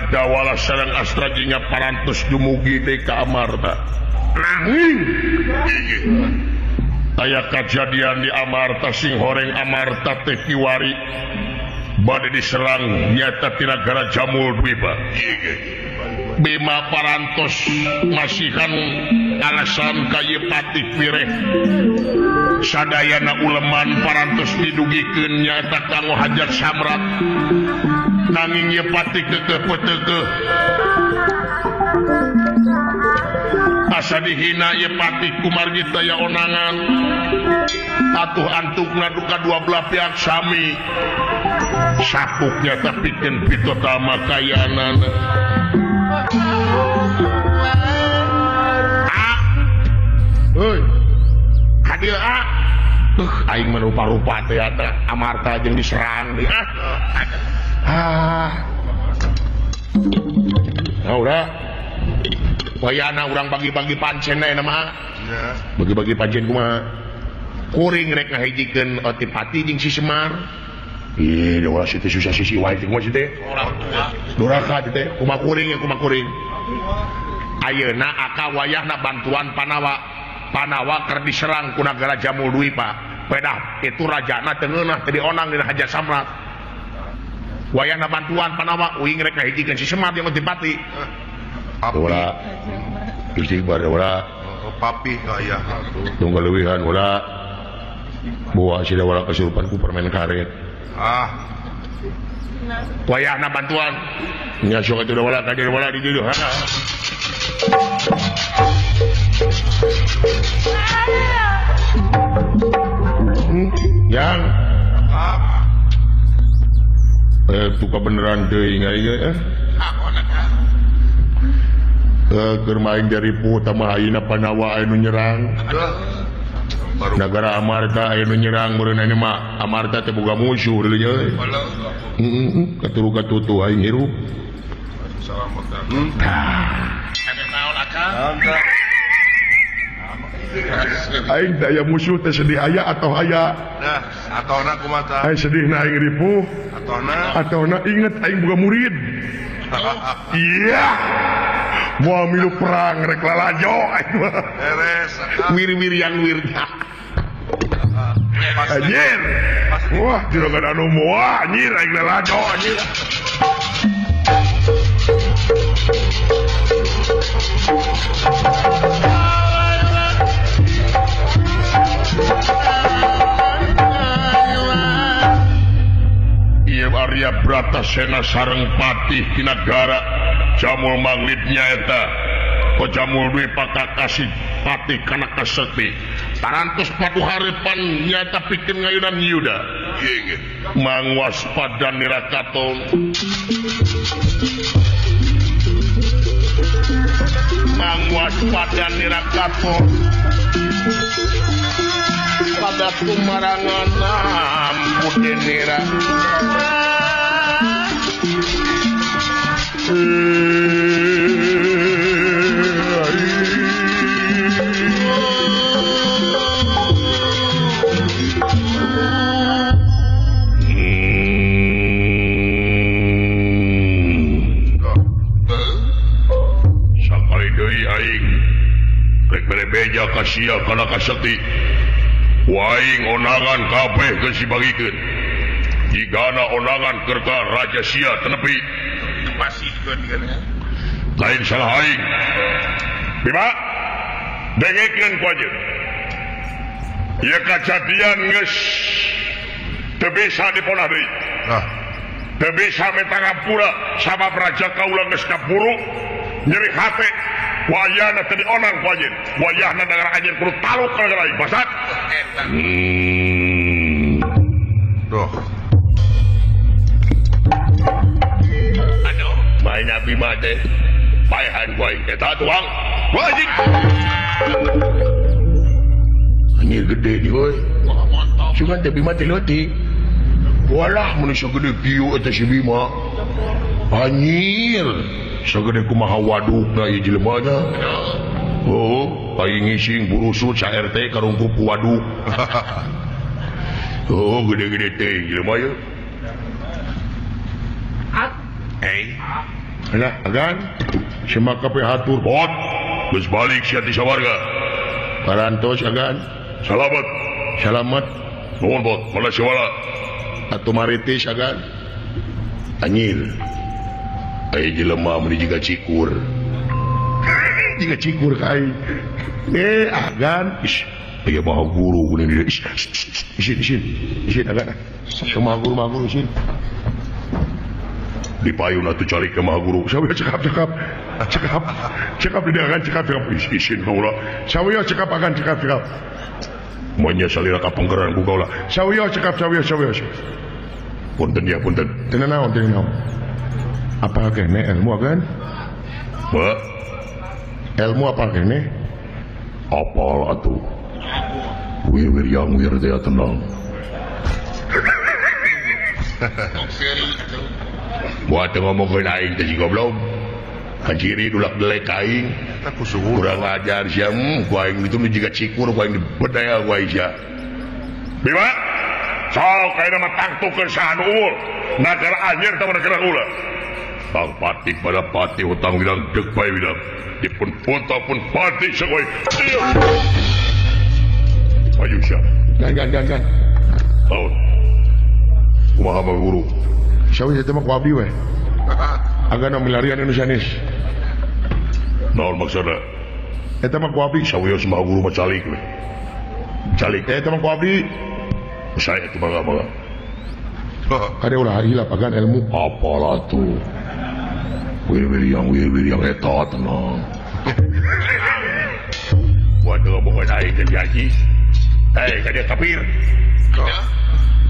Dawala sareng Astrajingga parantos dumugi deui ka Amarta. Nanging aya kajadian di Amarta sing horeng Amarta teh kiwari bade diserang nyata ti nagara Jamul Dwipa. Bima parantos masihan alasan ka ieu patih pireh. Sadayana uleman parantos didugikeun nyaeta kanggo hajat samrat. Nanging ieu patih keukeuh peuteukeuh. Asa dihina ieu patih kumargi taya onangan. Atuh antukna duka dua belah pihak sami. Sapuknya tapikeun pitotama kayanana. Ah. Heuy. Hadir ah. Aing mah rupa-rupa teh eta Amarta jeung diserang deui ah. Ah. Nah, udah. Wayana urang bagi-bagi pancen na mah. Bagi-bagi pancen kumaha? Kuring rek ngahijikeun Otipati jeung si Semar. Ih, ulah situ susah sisi wae kumaha sih teh? Doraka teh, kumaha kuring ya kumaha kuring. Ayeuna aka wayahna bantuan Panawa. Panawa keur diserang ku nagara Jamul Dwipa. Pedah itu rajana teu ngeunah teu dionang dina hajat samrat. Wayahna bantuan Panawa uing rek ngahijikeun si Semar jeung Otipati. Ulah istighfar ulah. Papi ka aya. Tunggal leuwihan ulah. Buah sida wala kesurupan ku permen karet. Ah. Wayahna bantuan. Nya sok atuh wala ka dieu wala di dieu. Yang buka beneran deui ieu eh. Keur main dari utama ayeuna Panawa anu nyerang. Nagara Amarta anu nyerang meureun ayeuna mah Amarta teh boga musuh deui nya euy. Heeh, katuru katutu aing hirup. Aing teh aya musuh teh sedih aya atau aya. Nah, atona kumaha? Aing sedihna aing ripuh. Atona? Atona inget aing boga murid. Iya. Moal milu perang rek lalajo aing mah. Beres. Wir-wir yang wirnya. Anjir. Wah, juragan anu moal anjir aing lalajo anjir. Ieu Arya Bratasena sareng patih Kinagara Jamul Manglid nyaeta ko Jamul Dwipa kakasih patih kana kasekti parantos patuharepan nyaeta pikeun ngayunan yuda mangwaspadan nirakaton mangwaspadan nirakaton pada tumarangan ampun nira. Sakali deui aing rek bere beja ka sia kana kasekti. Waing onangan kabeh geus dibagikeun. Jigana onangan keur ka Raja Sia tenepi. Lain salah aing. Bima, dengekeun ku anjeun. Ieu kajadian geus teu bisa diponah deui. Teu bisa menta ngampura sabab raja kaula geus kaburu nyeri hate wayahna teu dionang ku anjeun. Wayahna nagara anjeun kudu taluk ka nagara aing. Basat. Duh. Main Nabi mah teh paehan ku aing eta tuang wajib. Anjir gede di euy. Cuman teh Bima teh leutik. Walah mun sagede kieu eta si Bima. Anjir, sagede kumaha wadukna ieu jelema nya. Oh, aing ngising burusut sa RT karungkup ku waduk. Oh, gede-gede teh jelema ieu. Hey. Alah agan Semar kabeh hatur bot geus balik sia ti sawarga. Parantos agan. Salamet. Salamet. Nuhun bot, mana siwala? Atuh maritis agan. Anjir. Aya jelema mun jiga cikur. Jiga cikur ka aing. Agan, ish, aya maha guru kuning dia. Ish, isin, isin, isin agan. Maha guru isin. Di payun atuh calik ke maha guru. Sawiyo cekap cekap. Cekap. Cekap di agan cekap cekap. Isin kaula. Sawiyo cekap agan cekap cekap. Monya salira ka pengkeran ku kaula. Sawiyo cekap sawiyo sawiyo. Punten ya punten. Teu naon teu naon. Apa kene ilmu agan? Ba. Ilmu apa kene? Apal atuh. Wir-wir yang wir teh tenang. Buat ngomongkeun aing teh si goblok. Kaciri dulak delek aing. Kurang ajar sia, ku aing itu jiga cikur ku aing dibedaya ku aing sia. Bima. Sok ayeuna mah tangtukeun saha nu unggul. Nagara anjir tah nagara ulah. Tang pati pada pati hutang widang deuk bae widang. Dipun punta pun pati sakoy. Ayo sia. Gan gan gan gan. Taun. Kumaha mah guru? Sawi teh mah ku abdi we. Agan milarian anu sanes. Naon maksudna? Eta mah ku abdi sawios mah guru mah calik we. Calik eta mah ku abdi. Saya itu mangga mangga. Kade ulah hilap agan ilmu apalah tuh. Wir-wir yang eta tenang. Buat ngomongkeun aing teh haji. Eh kade kafir.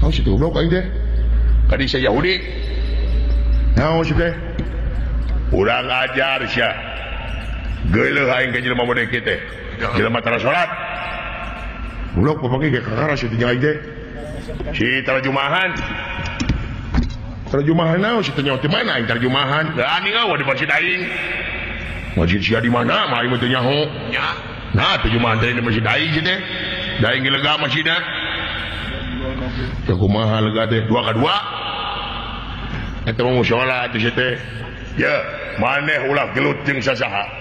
Naon situ goblok aing teh? Kade sia Yahudi. Naon situ teh? Urang ajar sia. Geuleuh aing ka jelema model kieu teh. Jelema tara salat. Goblok papanggih ge kakara sia teh aing teh. Si terjemahan. Terjemahan naon si teh nyaho ti mana aing terjemahan? Lah ani ngawa di masjid aing. Masjid sia di mana mah aing mah teu nyaho. Nya. Nah terjemahan teh di masjid aing si teh. Da aing lega masjidna. Teu kumaha lega teh 2 ka 2. Eta mah mushola atuh si teh. Ya, maneh ulah gelut jeung sasaha.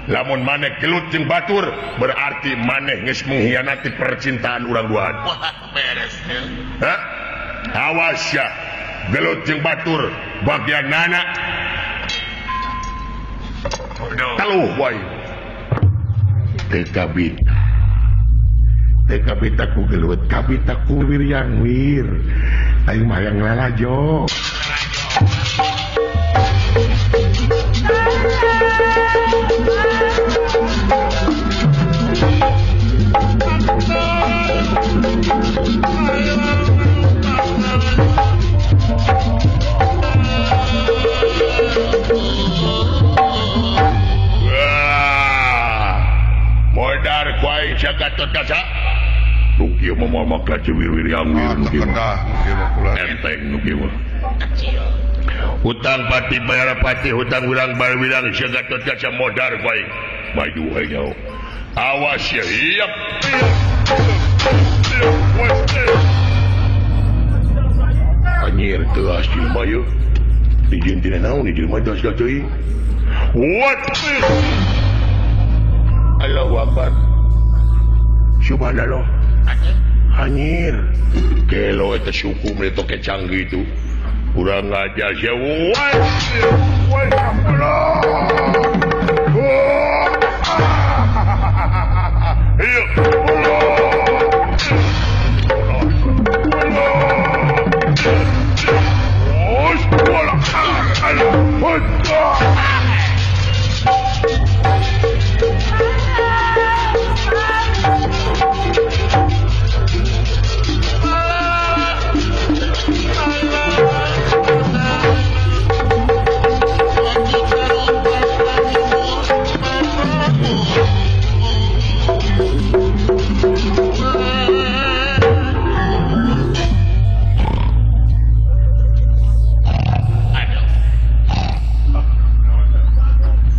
Lamun maneh gelut jeung batur berarti maneh geus mengkhianati percintaan urang duaan. Wah, beres. Hah? Awas ya, gelut jeung batur bagian nana. Teluh wae. Teu kabita. Teu kabita ku gelut, kabita ku wiryang wir. Aing mah hayang lalajo. Modar ku aing sia Gatot Kaca. Nu kieu mah moal make wir-wir yang wir nu kieu mah. Enteng nu kieu mah. Hutang pati bayar pati hutang wirang bayar wirang sia Gatot Kaca modar ku aing. Maju aing nyaho. Awas ya hiap. Anjir teu as jelema ieu. Dijieun tina naon ieu jelema teu as teuing. What? Allahu Akbar. Subhanallah. Anjir. Gelo eta suku meni toke canggih itu. Kurang ajar sia. Wah,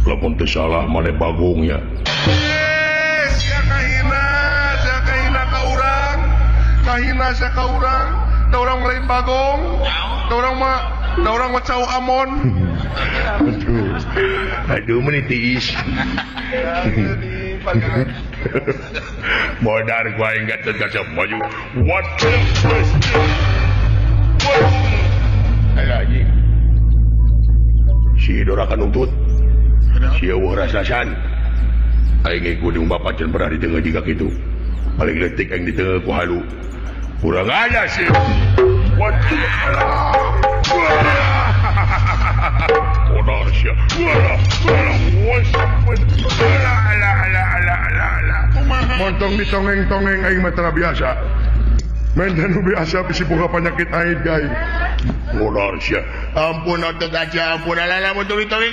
Lamun teu salah maneh bagong ya. Sia kahina, sia kahina ka urang. Kahina sia ka urang. Da urang lain bagong. Da urang mah cau amon. Aduh. Aduh meni tiis. Modar ku aing Gatot Kaca maju. What? Alah anjing. Si Dora kanuntut. Si eueuh rasasan. Aing ge kudu bapak can pernah ditengah jiga kitu. Paling leutik aing ditengah ku halu. Kurang aja sih. What? Montong ditongeng-tongeng aing mah tara biasa. Menden nu biasa bisi boga penyakit aing guys. Modar sia. Ampun Gatot Kaca, ampun alala montong ditongeng.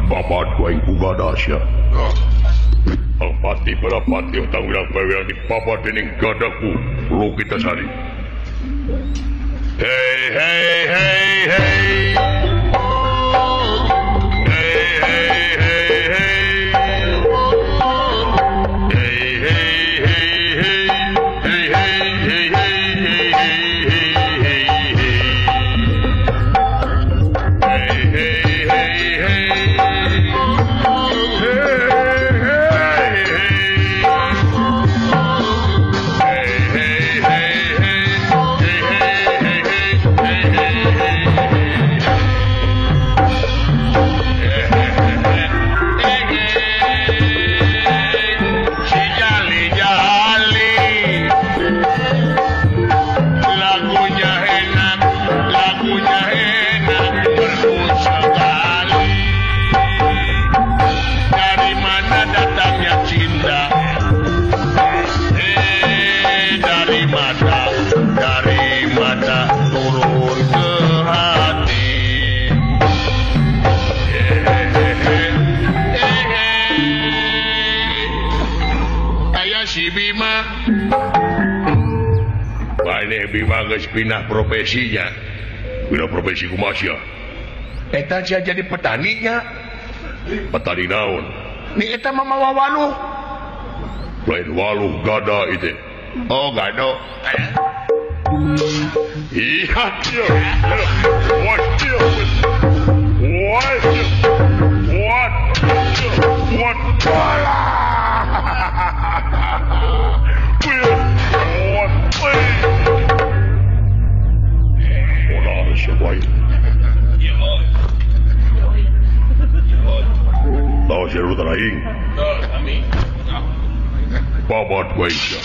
Babat ku aing ku gada sia. Pati balapati utang wirang dibabat dening gadaku Lukitasari. Hey hey hey hey. Hey hey hey hey. Hey hey hey hey. Hey hey hey hey hey hey hey. Hey hey hey hey. Bima geus pindah profesinya. Pindah profesi kumaha sia? Eta sia jadi petaninya. Petani naon? Ni eta mah mawa waluh. Lain waluh gada itu. Oh, gado. Iya. What? What? What? What? Tahu siapa teraing? Babat Waisya.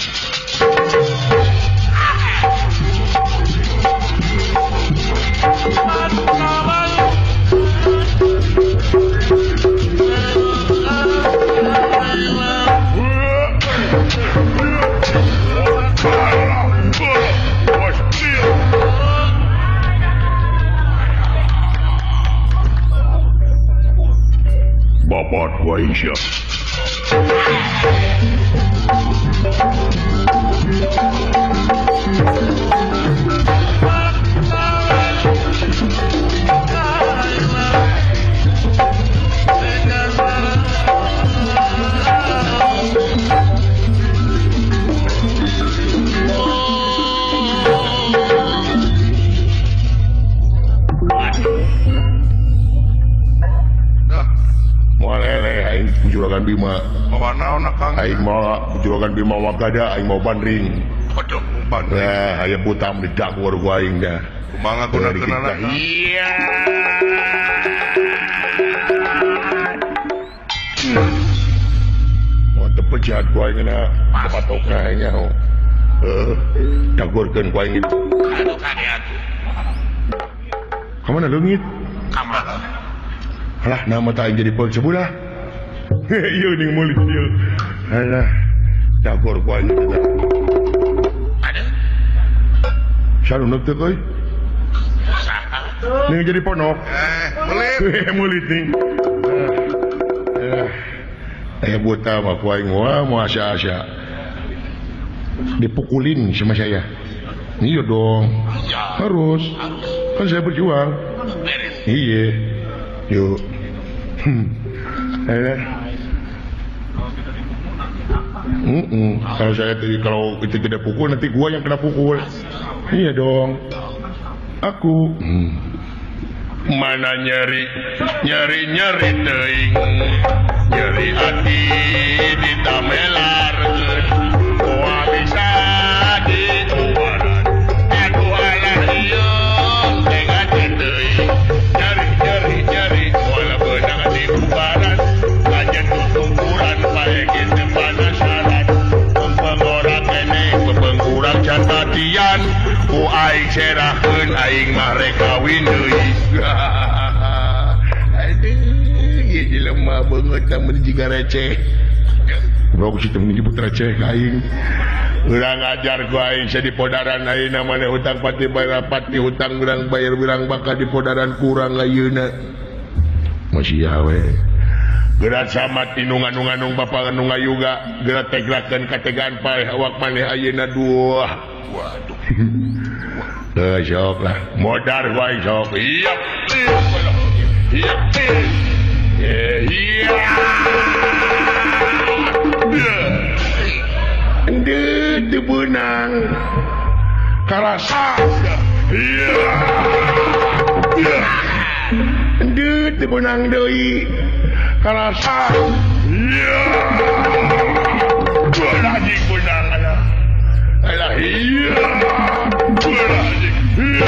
Babat Waisya. Juragan Bima. Bawa naon Kang? Aing mau Juragan Bima wagada aing mau bandring. Waduh, bandring. Nah, aya butam didakur ku aing dah. Kumaha guna-gunana? Iya. Wah, teu pejahat ku aing na kapatokna aing nyaho. Heuh, dagurkeun ku aing. Aduh kade atuh. Ka mana leungit? Ka mana? Alah, nama tak aing jadi peul sebulah. Iya ning mulut ieu. Alah, dagor ku aing eta. Ada. Sarunep teh euy? Saha? Ning jadi ponok. Melit. Melit nih. Aya buta mah ku aing wah mau asa-asa. Dipukulin sama saya. Iya dong. Harus. Kan saya berjuang. Iya. Yuk. Kalau saya kalau itu tidak pukul nanti gua yang kena pukul. Iya dong. Aku. Mana nyeri, nyeri nyeri teuing. Nyeri hati ditamelarkeun. Moal bisa dituaran. Aduh alah ieu teh teuing. Nyeri nyeri nyeri moal beunang dibubaran. Kajen tutungkuran pae kitu panasaran. Pengora keneh pepengkurang can batian. Ku aing serahkeun aing mah rek kawin deui. Aduh, ieu jelema beungeut mun jiga receh. Goblok si teu nyebut receh ka aing. Urang ajar ku aing sia di podaran ayeuna maneh hutang pati bayar pati hutang urang bayar urang bakal di podaran kurang ayeuna. Masih we. Gerat samat inungan-unganung bapa anu ngayuga, gerat tegrakeun kategaan paeh awak maneh ayeuna dua. Waduh. Teu sok lah, modar wae sok. Iya. Iya. Iya. Endeu teu beunang. Karasa. Iya. Endeu teu beunang deui. Karasa. Iya. Anjing beunang alah. Alah iya. Anjing. Iya.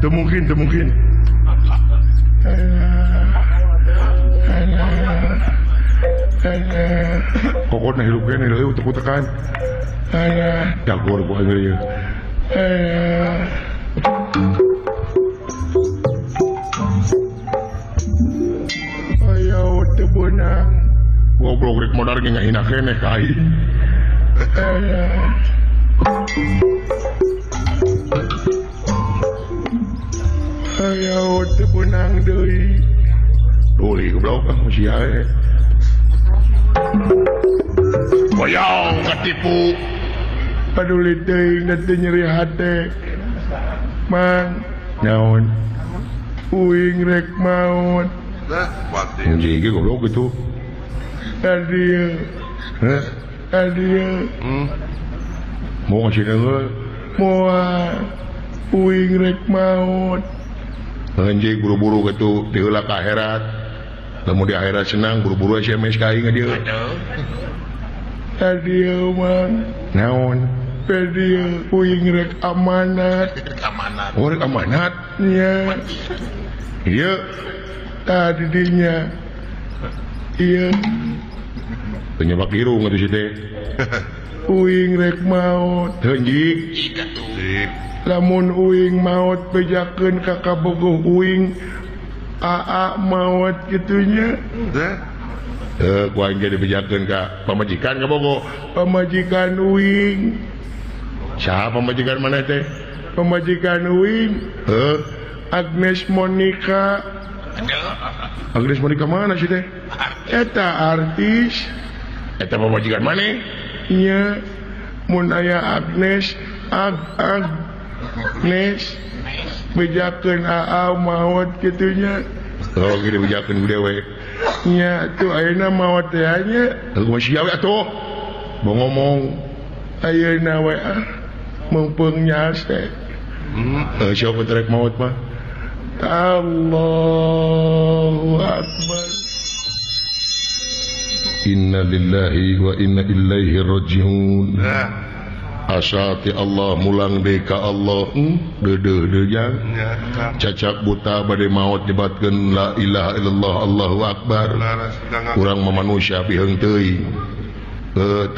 Mungkin, mungkin. Kokot na hirup kene leuh utek-utekan. Dagor ku aing ieu. Ayo teu beunang. Goblok rek modar ge ngahina keneh ka aing. Ayo teu beunang deui. Duli goblok ah sia we. Boyong ketipu. Paduli teuing da teu nyeri hate. Mang, naon? Uing rek maot. Dah, pati. Anjing ge goblok gitu. Tadi. Hah? Tadi. Mau ngasih deui. Moal. Uing rek maot. Anjing buru-buru gitu diheula ka akhirat. Lamun di akhirat senang buru-buru SMS ka aing dieu. Tadi mang naon? Tadi uing rek amanat. Amanat. Oh rek amanat nya. Ieu tadi dinya. Ieu. Teu nyebak irung atuh si teh. Uing rek maot. Heuh anjing. Lamun uing maot bejakeun ka kabogoh uing aa maot kitunya. Teu ku aing ge dibejakeun ka pamajikan kabogoh. Pamajikan uing. Saha pamajikan maneh teh? Pamajikan uing. Heuh, Agnes Monica. Agnes Monica mana sih teh? Eta artis. Eta pamajikan maneh? Nya. Mun aya Agnes, ag ag Nes bejakeun aa maot kitunya. Oh gini bejakeun gede we. Nya tuh ayeuna maot teh nya. Kumaha sia we atuh. Mau ngomong ayeuna we ah meungpeung nyase. Siapa terek maot mah? Allahu Akbar. Inna lillahi wa inna ilaihi rajiun. Asal ti Allah mulang deui ka Allah deudeuh deui jang cacak buta bade maot nyebatkeun la ilaha illallah Allahu akbar urang mah manusia piheung teuing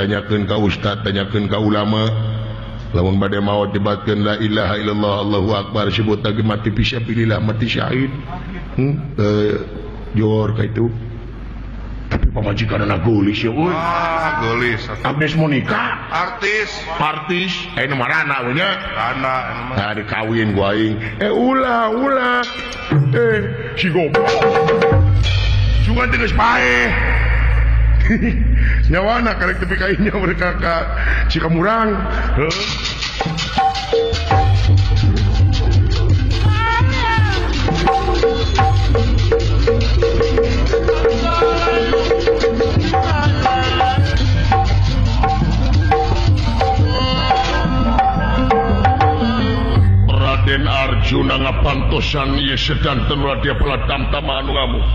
tanyakeun ka ustad tanyakeun ka ulama lamun bade maot nyebatkeun la ilaha illallah Allahu akbar sebut lagi mati fisabilillah mati syahid jor ka itu tapi pamajikan anak geulis ya euy. Ah, geulis. Agnes Monica artis. Artis. Nu marana we nya. Rana anu mah. Nah, dikawin ku aing. Ulah ulah. Si goblok. Cuman teh geus paeh. Nyawana karek tepi ka inya mereka ka Cikamurang. Heuh. Raden Arjuna ngapantosan ieu sedanten Radia Palatamtama anu ngamuk.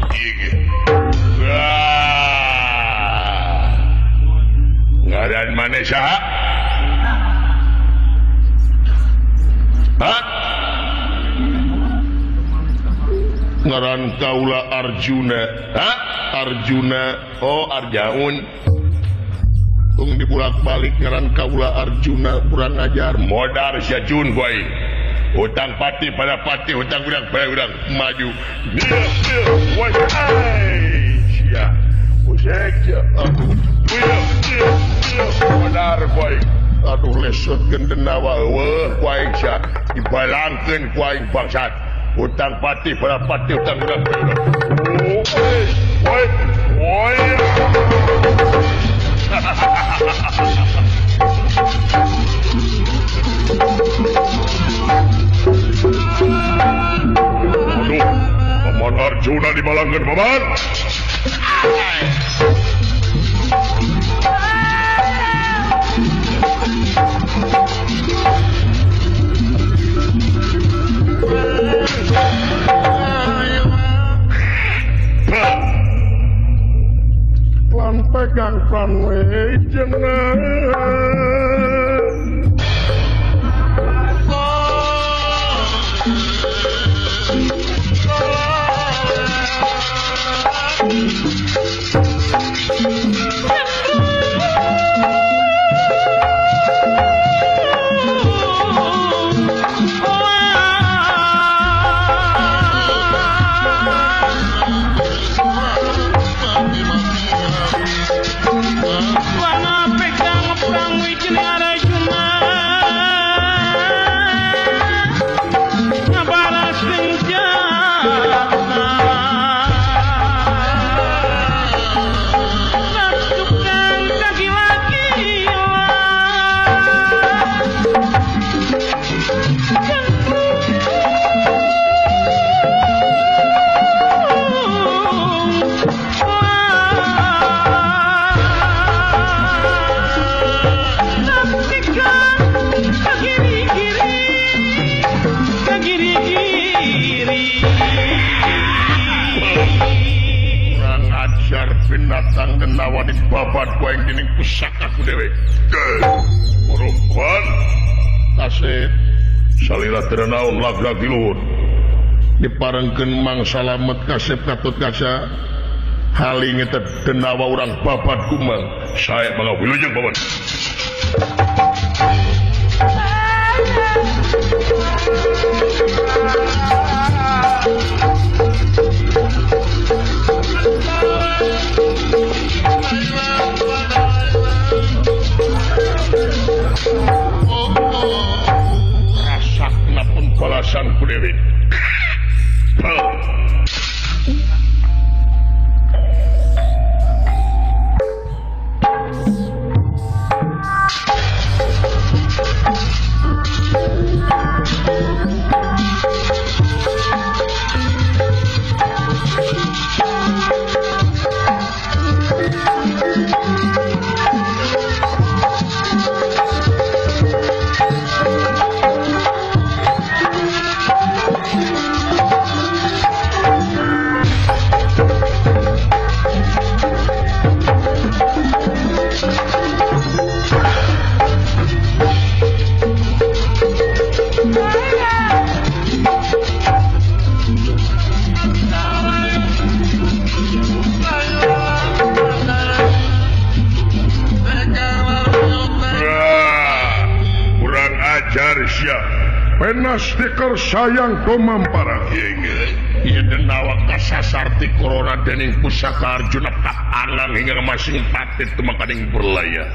Ngaran maneh saha? Hah? Ngaran kaula Arjuna. Hah? Arjuna. Oh, Arjaun. Tung dibulak-balik ngaran kaula Arjuna kurang ajar. Modar sia Jun bae. Hutang pati pada pati, hutang urang pada urang maju. Woi, sia. Usek sia. Aduh. Modar bae. Aduh lesotkeun denawa eueuh ku aing sia. Dibalangkeun ku aing bangsat. Hutang pati pada pati, hutang urang pada urang. Woi, woi. Aduh, Paman Arjuna dibalangkeun Paman. Pelan pegang pelan we jeneng. Binatang denawa di babat ku aing dening pusaka ku dewek. Perempuan tasih salira teu naon lag-lag di luhur. Diparengkeun Mang Salamet kasep Gatot Kaca haling eta denawa urang babat ku Mang. Sae mangga wilujeng Paman. Rasakna pun balasan ku dewe. Hajar sia. Penas stiker sayang tumampara. Ieu denawa kasasar ti corona dening pusaka Arjuna kaangang hingga masing patit tumakaning berlaya.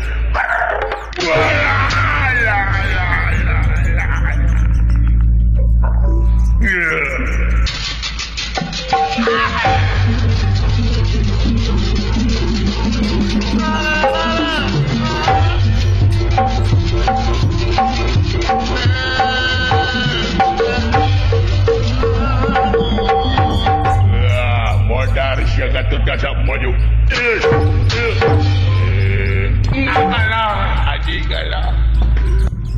Modar sia Gatot Kaca maju. Alah, anjing alah.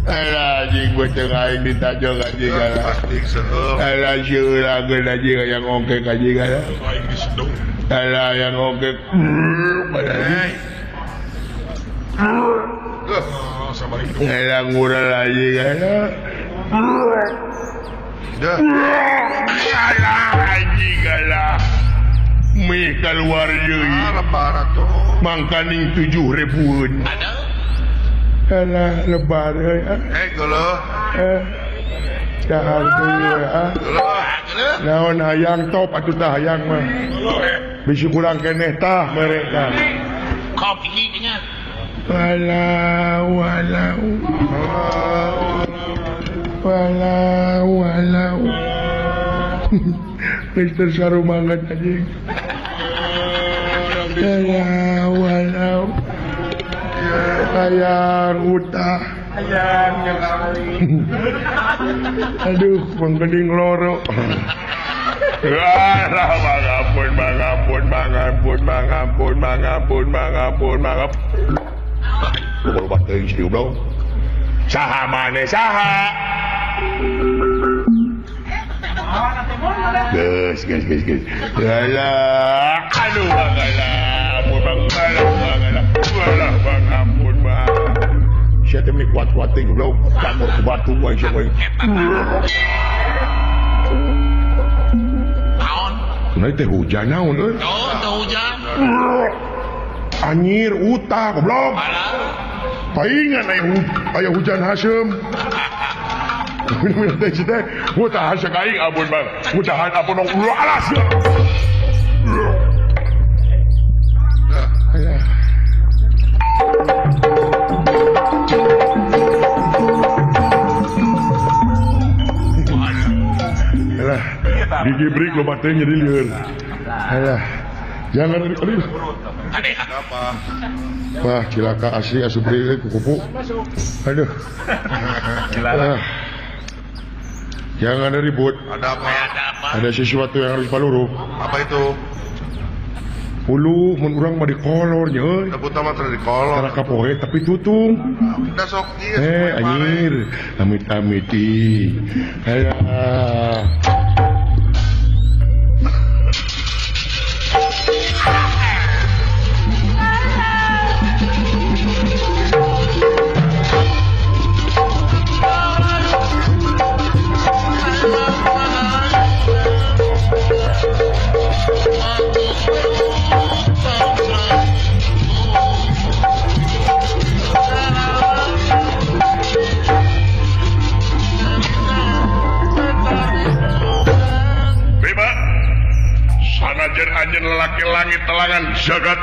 Alah, anjing beuteung aing ditajog anjing alah. Alah, sieulah anjing yang ongkek anjing alah. Alah, yang ongkek. Alah, ngural anjing alah. Alah, anjing alah. Mih keluar deui. Mangkaning 7.000-eun. Alah lebar euy. Geuleuh. Dahar deui ah. Naon hayang top atuh tah hayang mah. Bisi kurang keneh tah mere tah. Kopi nya. Walau walau. Walau walau. Mister saru banget anjing. Walau walau. Hayang utah. Hayang kali. Aduh, mangkening loro. Alah, mangampun, mangampun, mangampun, mangampun, mangampun, mangampun, mangampun. Loba teuing si goblok. Saha maneh saha? Geus, geus, geus, geus. Alah, aduh, alah, ampun, alah, alah, bang, ampun, bang. Sia teh meni kuat-kuat teh goblok, kamur ku batu wae sia we. Naon? Nah teh hujan naon euy? Naon teh hujan? Anjir utah goblok. Paingan aya hujan haseum. Minum teh teh, utah haseum aing ampun bang. Utahan ampun alas. Alah, digibrik loba teh jadi lieur. Alah, jangan aduh. Apa? Wah, cilaka asli asup deui kukupu. Aduh. Cilaka. Jangan ada ribut. Ada apa? Ada sesuatu yang harus paluruh. Apa itu? Uluh, mun urang mah dikolor nya euy. Sebut mah teu dikolor. Tara kapoe tapi tutung. Kita sok ieu. Anjir, amit-amit ih. Alah. Anjeun lelaki langit telangan jagat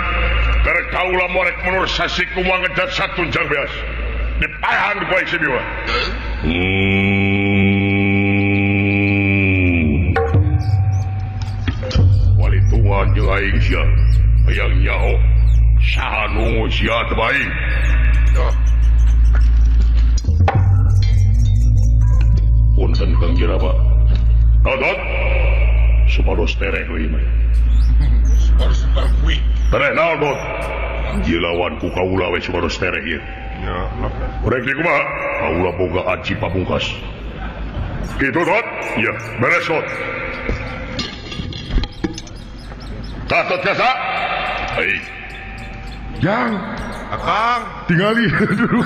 terkaula morek menur sasi kumang ngejat satunjang beas dipahan ku aing si Biwa. Wali tungan jeung aing sia hayang nyaho saha nungu sia teu baik. Punten Kang Jiraba. Dodot supados tereh we mah. Tereh naon bot? Jilawan ku kaula we supados tereh ieu. Ya, rek di kumaha? Kaula boga aji pamungkas. Kitu dot? Ya, beres dot. Gatot Kaca. Hei. Jang, Akang, tingali dulu.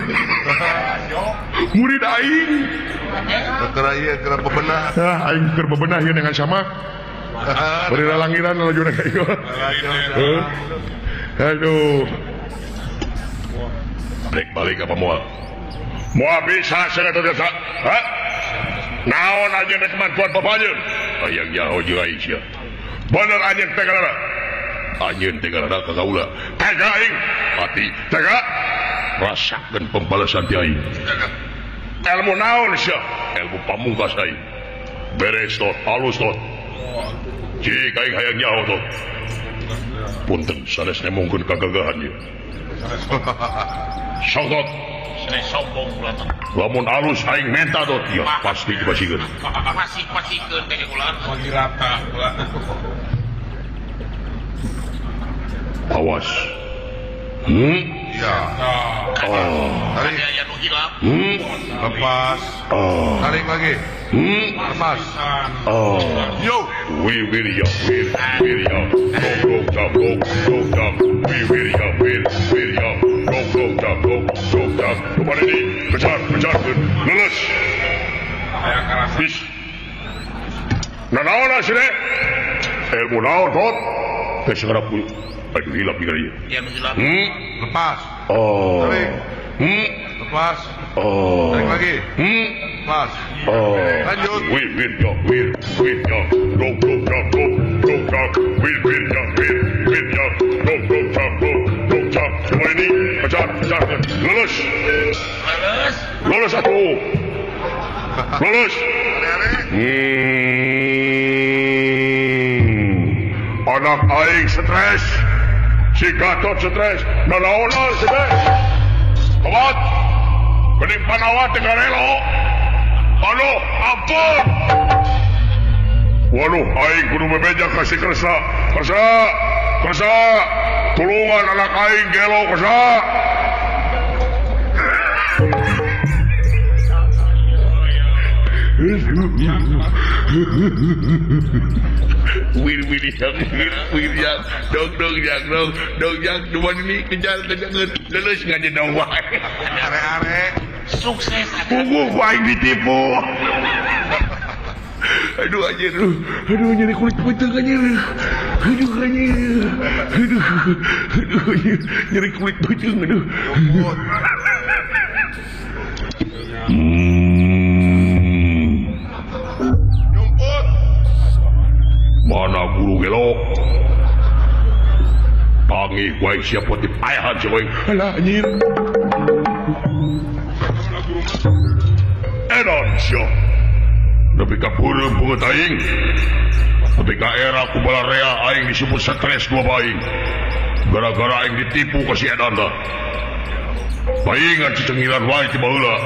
Murid aing. Keur ieu keur bebenah. Ah, aing keur bebenah ieu dengan sama. Beri lalangiran laju na kayo. Aduh. Rek balik apa moal? Moal bisa cenah teh ha? Naon anjeun rek mantuan bapak anjeun? Hayang nyaho jeung aing sia. Bener anjeun teh galana. Anjeun teh galana ka kaula. Tega aing. Mati. Tega. Rasakeun pembalasan ti aing. Ilmu naon sia? Ilmu pamungkas aing. Beres tot, halus tot. Cik aing hayang nyaho tot. Punten sanes nemongkeun kagagahan ieu. Sok tot. Sanes sombong ulah tot. Lamun alus aing menta tot ieu pasti dipasikeun. Pasik-pasikeun teh ulah. Bagi rata ulah. Awas. Ya. Oh. Tarik. Lepas. Oh. Tarik lagi. Lepas. Oh. Yo. We will ya, we will ya. Go go jump, go go jump. We will ya, we will ya. Go go jump, go go jump. Kemana ini? Kejar, kejar. Lulus. Bis. Nah, naon sini? Ilmu naon, tot? Teh segera pun. Aduh, hilap juga dia. Ya, hilap. Lepas. Oh. Tarik. Lepas. Oh. Tarik lagi. Lepas. Oh. Lanjut. Wir, wir, ja, wir, wir, ja. Go, go, ja, go, go, ja. Wir, wir, ja, wir, wir, ja. Go, go, ja, go, go, ja. Kemana ini? Kejar, kejar. Lulus. Lulus. Lulus satu. Lulus. Anak aing stres. Si Gatot stres, nanaonan stres. Tobat. Geuning panawat teh garelo. Aduh, ampun. Waduh, aing kudu bebeja ka si Kersa. Kersa, Kersa. Tulungan anak aing gelo Kersa. Wir wir yang wir wir yang dong dong yang dong dong yang dua ini kejar kejar lulus ngajedong wae. Are-are sukses. Puguh aing ditipu. Aduh anjir, aduh nyeri kulit beuteung anjir. Aduh anjir. Aduh aduh anjir, nyeri kulit beuteung aduh. Nyumput. Mana guru gelo? Tangi wae siapa dipayahan si aing. Alah anjir. Edan sia. Nepi ka peureum beungeut aing. Nepi ka era ku balarea aing disebut stres dua baing. Gara-gara aing ditipu ka si edan tah. Baingan cicengilan wae ti baheula.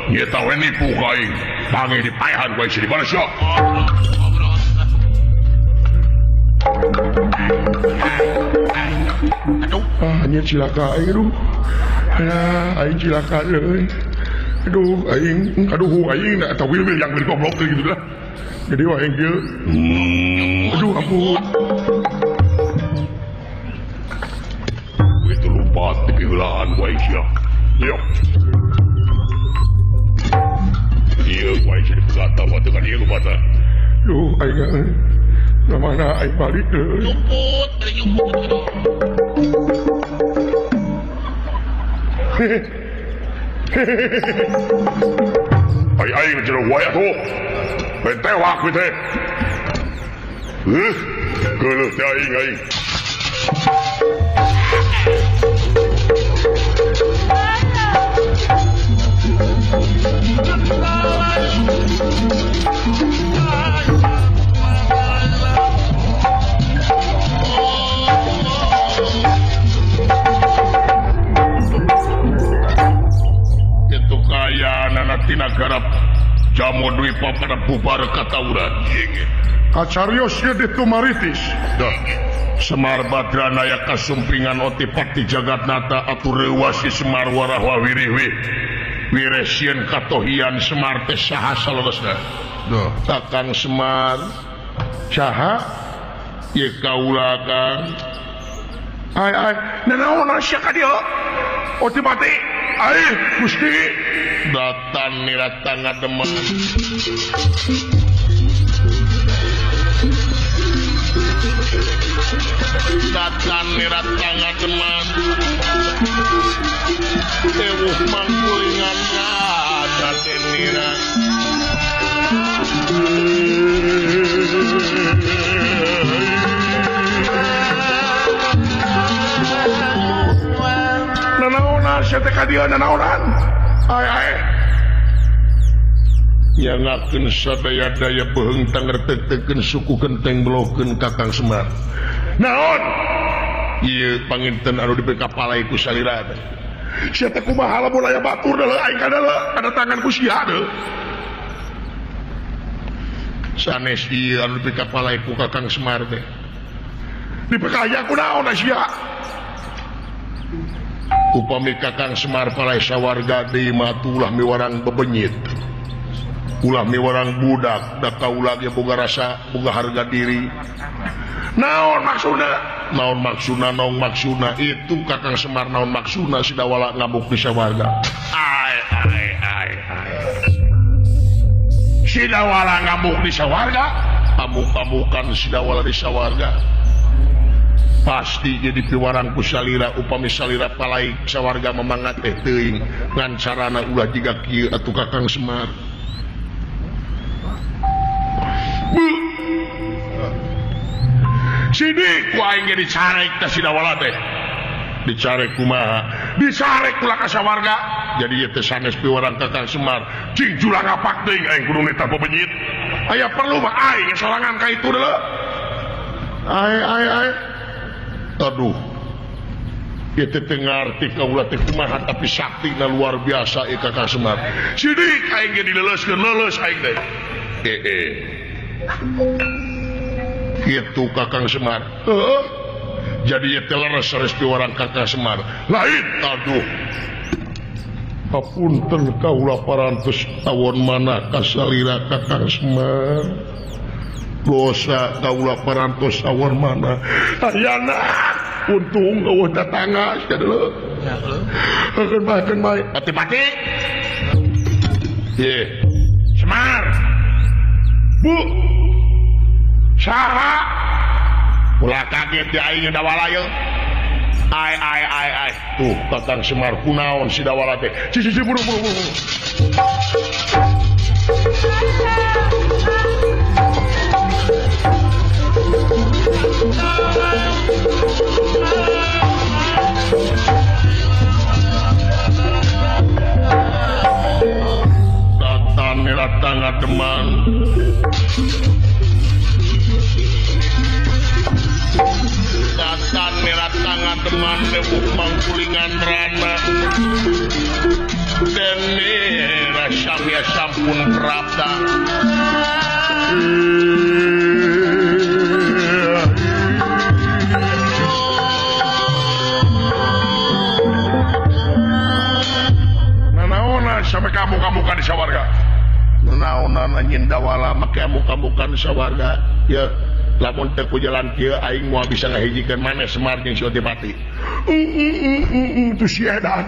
Nyeta we nipu ka aing. Tangi dipayahan ku aing si di mana sia? Aduh, ah, anjir cilaka aing aduh. Alah, aing cilaka euy. Aduh, aing, aduh aing da eta wil-wil yang goblok gitu lah. Jadi wae aing kieu. Aduh, ampun. Itu lompat di piheulaan ku aing sia. Yo. Ieu ku aing jadi pegata wa teu ka dieu lompat. Duh, aing euy. Mana aing balik deui. Nyumput, nyumput. Ai aing jero wae atuh. Ben tewak we teh. Heuh, geuleuh teh aing aing. Tina garap jamu Dwipa pada bubar katauran. Kacarios ye ditumaritis. Dah. Semar Badranaya kasumpingan otipati jagatnata atuh reuwas si Semar warahwa wirihwi. Wiresieun katohian Semar teh saha saleresna. Duh. Kakang Semar saha? Ye kaula Kang. Ai ai, nanaon sia ka dieu? Otipati. Ai Gusti datan niratan ngademen. Datan nirat tangan teman Ewuh mangkulingan rada denira Nanaonan sia teh ka dieu nanaonan Ai ai Nyangakeun sadaya-daya beuheung tangerteukteukkeun suku genteng belokeun Kakang Semar. Naon? Ieu panginten anu dipikapalai ku salira teh. Sia teh kumaha lamun aya batur deuleu aing kadaleu kada tangan ku sia deuleu. Sanes ieu anu dipikapalai ku Kakang Semar teh. Dipikaya ku naon sia? Upami Kakang Semar palai sawarga deui mah ulah miwarang bebenyit. Ulah miwarang budak da kaula ge boga rasa boga harga diri. Naon maksudna? Naon maksudna? Naon maksudna? Itu Kakang Semar naon maksudna si Dawala ngamuk di sawarga. Ai ai ai ai. Si Dawala ngamuk di sawarga, amuk-amukan si Dawala di sawarga. Pasti jadi piwarang ku salira upami salira palai sawarga memangat teh teuing ngan carana ulah jiga kieu atuh Kakang Semar. Sini ku aing ge dicarek teh si Dawala teh. Dicarek kumaha? Dicarek ulah ka sawarga. Jadi ieu teh sanes piwarang Kakang Semar. Cing julang apak teuing aing kudu nitah bebenyit. Aya perlu mah aing sorangan ka itu deuleu. Ai ai ai. Aduh. Ieu teh teu ngarti kaula teh kumaha tapi saktina luar biasa ieu Kakang Semar. Sidik aing ge dileuleuskeun leuleus aing teh. Itu Kakang Semar. Jadi ieu teh leres-leres piwarang Kakang Semar. Lain aduh. Hapunten kaula parantos awon mana kasalira Kakang Semar. Dosa kaula parantos awon mana. Ayana untung eueuh tatangga sia deuleu. Keun bae keun bae. Pati-pati. Ye. Semar. Bu. Saha? Ulah kaget di aing Dawala ieu. Ai ai ai ai. Tuh Kakang Semar kunaon si Dawala teh. Si si si buru buru buru. Datan datang ngademan. Datan datang ngademan lewuh mangkulingan rana. Dene rasamya sampun prapta. Nanaonan sampai kamu-kamukan di sawarga. Nanaonan anjeun Dawala make kamu-kamukan di sawarga. Ya, lamun teu ku jalan kieu aing moal bisa ngahijikeun maneh Semar jeung si Otipati. Itu si edan.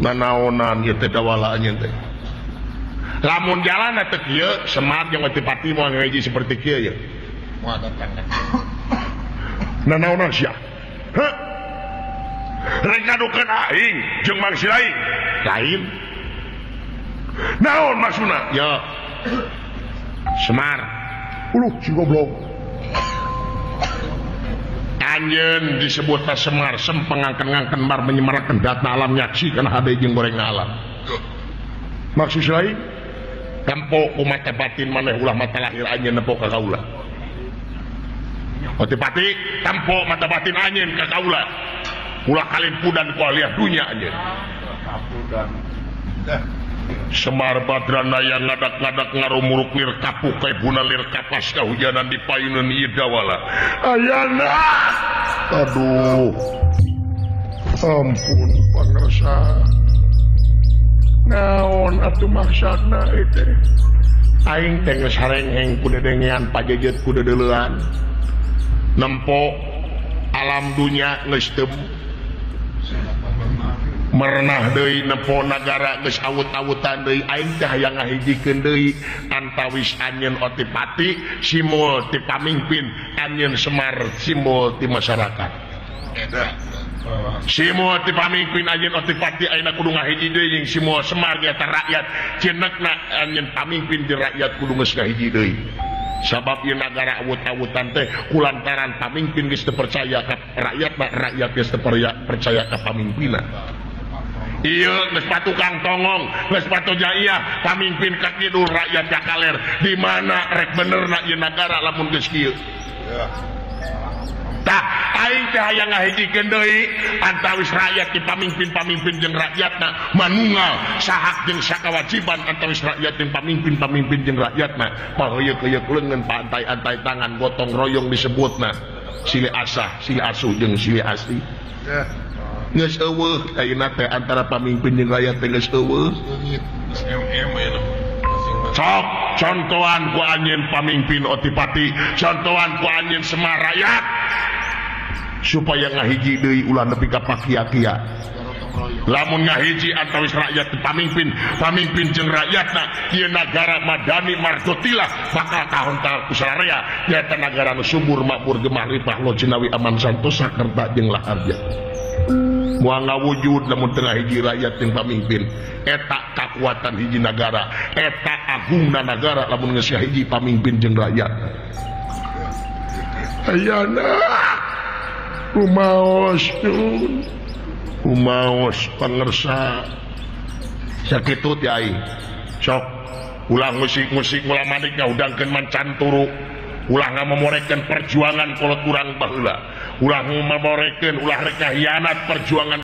Nanaonan ieu teh Dawala anjeun teh. Lamun jalan teh kieu Semar jeung Otipati moal ngahiji seperti kieu ya. Moal datang. Nanaonan sia. Heh. Rek ngadukeun aing jeung Mang Silaing. Lain. Naon maksudna? Ya. Semar. Uluh si goblok. Anjeun disebut Semar sempengangken-ngangken mar menyemarakeun data alam nyaksikan hade jeung goreng alam. Maksud lain tempo ku mata batin maneh ulah mata lahir anjeun nempo ka kaula. Otipati tempo mata batin anjeun ka kaula. Ulah kalimpudan ku aliah dunya anjeun. Semar Badranaya ngadak-ngadak ngarumuruk lir kapuk kaibuna lir kapas kahujanan di payunan ieu Dawala. Ayana. Aduh. Ampun pangersa. Naon atuh maksudna ieu teh? Aing teh geus harengheng ku dedengean pajejet ku dedeleuan. Nempo alam dunya geus teu Merenah deui nempo nagara geus awut-awutan deui aing teh hayang ngahijikeun deui antawis anjeun Otipati simbol ti pamimpin anjeun Semar simbol ti masyarakat. Simbol ti pamimpin anjeun Otipati ayeuna kudu ngahiji deui jeung simbol Semar di antara rakyat cenekna anjeun pamimpin di rakyat kudu geus ngahiji deui. Sabab ieu nagara awut-awutan teh kulantaran pamimpin geus teu percaya ka rakyat, rakyat geus teu percaya ka pamimpinna. Ieu geus patukang tongong, geus patu jaiah, pamimpin ka kidul rakyat ka kaler. Di mana rek benerna ieu nagara lamun geus kieu? Tah, aing teh hayang ngahijikeun deui antawis rakyat di pamimpin-pamimpin jeung rakyatna manunggal sahak jeung sakawajiban antawis rakyat jeung pamimpin-pamimpin jeung rakyatna paheuyeuh-heuyeuk leungeun paantai-antai tangan gotong royong disebutna silih asah, silih asuh jeung silih asih. Geus eueuh ayeuna teh antara pamimpin jeung rakyat teh geus eueuh. Sok contohan ku anjeun pamimpin Otipati, contohan ku anjeun Semar rakyat supaya ngahiji deui ulah nepi ka pakia-kia. Lamun ngahiji antawis rakyat pamimpin, pamimpin jeung rakyatna ieu nagara madani mardotilah bakal kahontal ku sararea nyaeta nagara nu subur makmur gemah ripah lo jinawi aman santosa kerta jeung laharja. Moal ngawujud lamun teu ngahiji rakyat jeung pamimpin. Eta kakuatan hiji nagara, eta agungna nagara lamun geus ngahiji pamimpin jeung rakyat. Ayana rumaos nyun, rumaos pangersa sakitu ti aing. Sok ulah musik-musik ulah manik ngahudangkeun mancan turu, ulah ngamomorekeun perjuangan kolot urang baheula, ulah ngamomorekeun ulah rek ngahianat perjuangan.